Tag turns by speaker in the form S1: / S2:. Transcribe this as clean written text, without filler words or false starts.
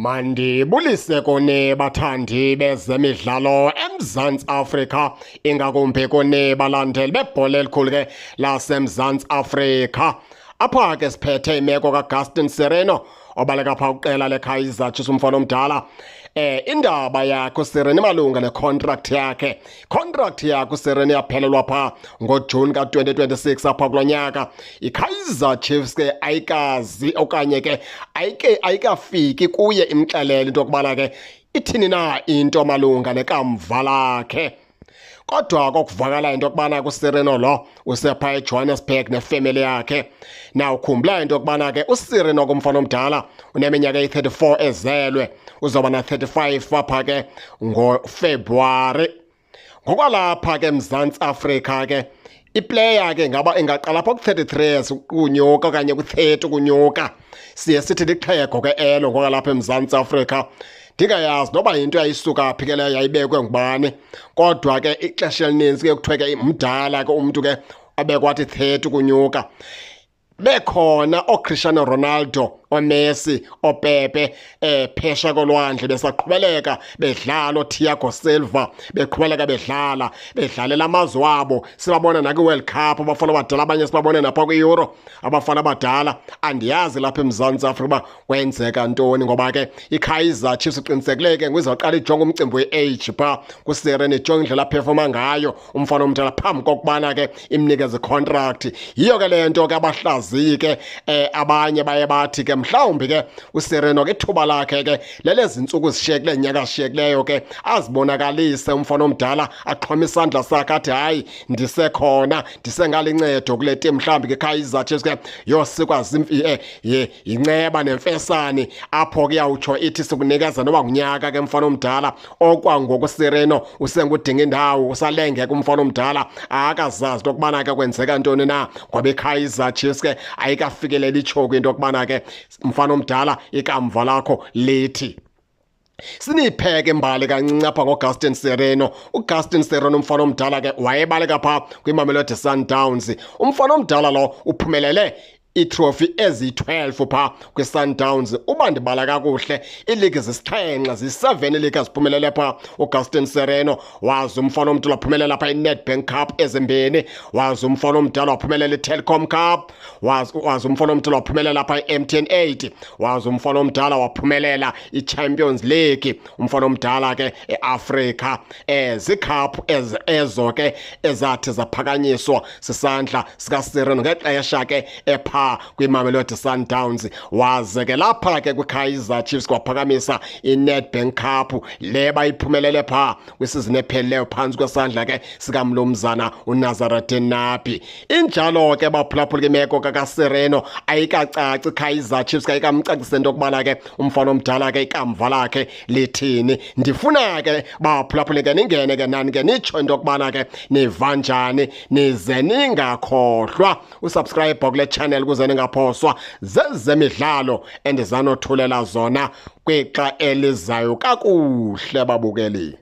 S1: Mandibulise kuni bathandi bezemidlalo eMzantsi Afrika, ingakumbi kuni balandeli bebhola elikhulu ke laseMzantsi Afrika. Apha ke siphethe imeko kaGaston Sirino obaleka pha kuqela leKaizer Chiefs, umfana omdala. Indaba yakhe uSirino imalunga necontract yakhe. Contract yakhe uSirino yaphelelwa pha ngoJune ka-2026 apha kulo nyaka. IKaizer Chiefs ke ayikazi okanye ke ayike ayikafiki kuye imxelele into yokubana ke ithini na into malunga nekamva lakhe. Kodwa kokuvakala into yokubana kuSirino lo usepha eJohannesburg nefemeli yakhe. Na ukhumbula into yokubana ke uSirino kumfana omdala uneminyaka eyi-34 ezelwe, uzoba na-35 apha ke ngoFebruwari. Ngokwalapha ke eMzantsi Afrika ke iplayer ke ngaba ingaqala apha ku-33 years ukunyuka okanye ku-30 ukunyuka, siye sithi lixhego ke elo ngokwalapha eMzantsi Afrika. Ndingayazi noba yinto yayisuka phi ke leyo, yayibekwe ngubani, kodwa ke ixesha elininzi ke kuthiwe ke mdala ke umntu ke abekwathi 30 ukunyuka. Bekhona oCristiano Ronaldo, oMessi, oPepe phesha kolwandle besaqhubeleka bedlala, oThiago Silva beqhubeleka bedlala, bedlalela amazwe wabo, sibabona nakwi-World Cup abafana abadala, abanye sibabone napha kwi-Euro abafana abadala. Andiyazi lapha eMzantsi Afrika uba kwenzeka ntoni, ngoba ke iKaizer Chiefs iqinisekileyo ke ngizawuqala ijonge umcimbi we-age phaa kuSirino, ijonge indlela aphefoma ngayo umfana omdala phambi kokubana ke imnikeze contract. Yiyo ke le nto ke abahlaziyi ke abanye baye bathi ke mhlawumbi ke uSirino ke ithuba lakhe ke lelezi ntsuku zishiyekileyo, nyaka zishiyekileyo ke azibonakalise umfana omdala, axhome isandla sakhe athi hayi, ndisekhona, ndisengalincedo kule team. Mhlawumbi ke Kaizer Chiefs ke yosikwa yinceba nemfesane apho ke yawutsho ithi sikunikeza noba ngunyaka ke mfana omdala. Okwangoku Sirino usengudinga indawo, usalengeka umfana omdala, akazazi into yokubana ke kwenzeka ntoni na, ngoba iKaizer Chiefs ke ayikafikeleli itsho into yokubana ke mfana omdala ikamva lakho lithi. Sinipheke imbali kancinci apha ngoGaston Sirino. UGaston Sirino umfana omdala ke wayebaleka phaa kwiMamelodi Sundowns. Umfana omdala lo uphumelele iitrophy eziyi-12 phaa kwi-Sundowns. Uba ndibala kakuhle, iiligi zisixhenxe, ziyi-7 iiligi aziphumelele phaa uGaston Sirino. Wazi umfana omdala waphumelela phaa iNedbank Cup ezimbini, wazi umfana omdala waphumelela iTelkom Cup, wazi umfana omdala waphumelela phaa i-MTN 8, wazi umfana omdala waphumelela iChampions League umfana omdala ke eAfrika. Ziicup ezo ke ezathi zaphakanyiswa sisandla sikaSirino ngexesha ke epha kwiMamelodi Sundowns. Waze ke lapha ke kwiKaizer Chiefs kwaphakamisa iNedbank Cup le bayiphumelele phaa kwisizini ephelileyo phantsi kwesandla ke sikamlumzana uNazarethin Nabi. Injalo ke baphulaphula imeko kakaSirino, ayikacaci, iKaizer Chiefs kayikamcacise into yokubana ke umfana omdala ke ikamva lakhe lithini. Ndifuna ke baphulaphule ke ningene ke nani ke nitsho into yokubana ke niva njani, nize ningakhohlwa usubscribe kule channel ukuze ningaphoswa zezemidlalo endizanothulela zona kwixa elizayo. Kakuhle babukeli.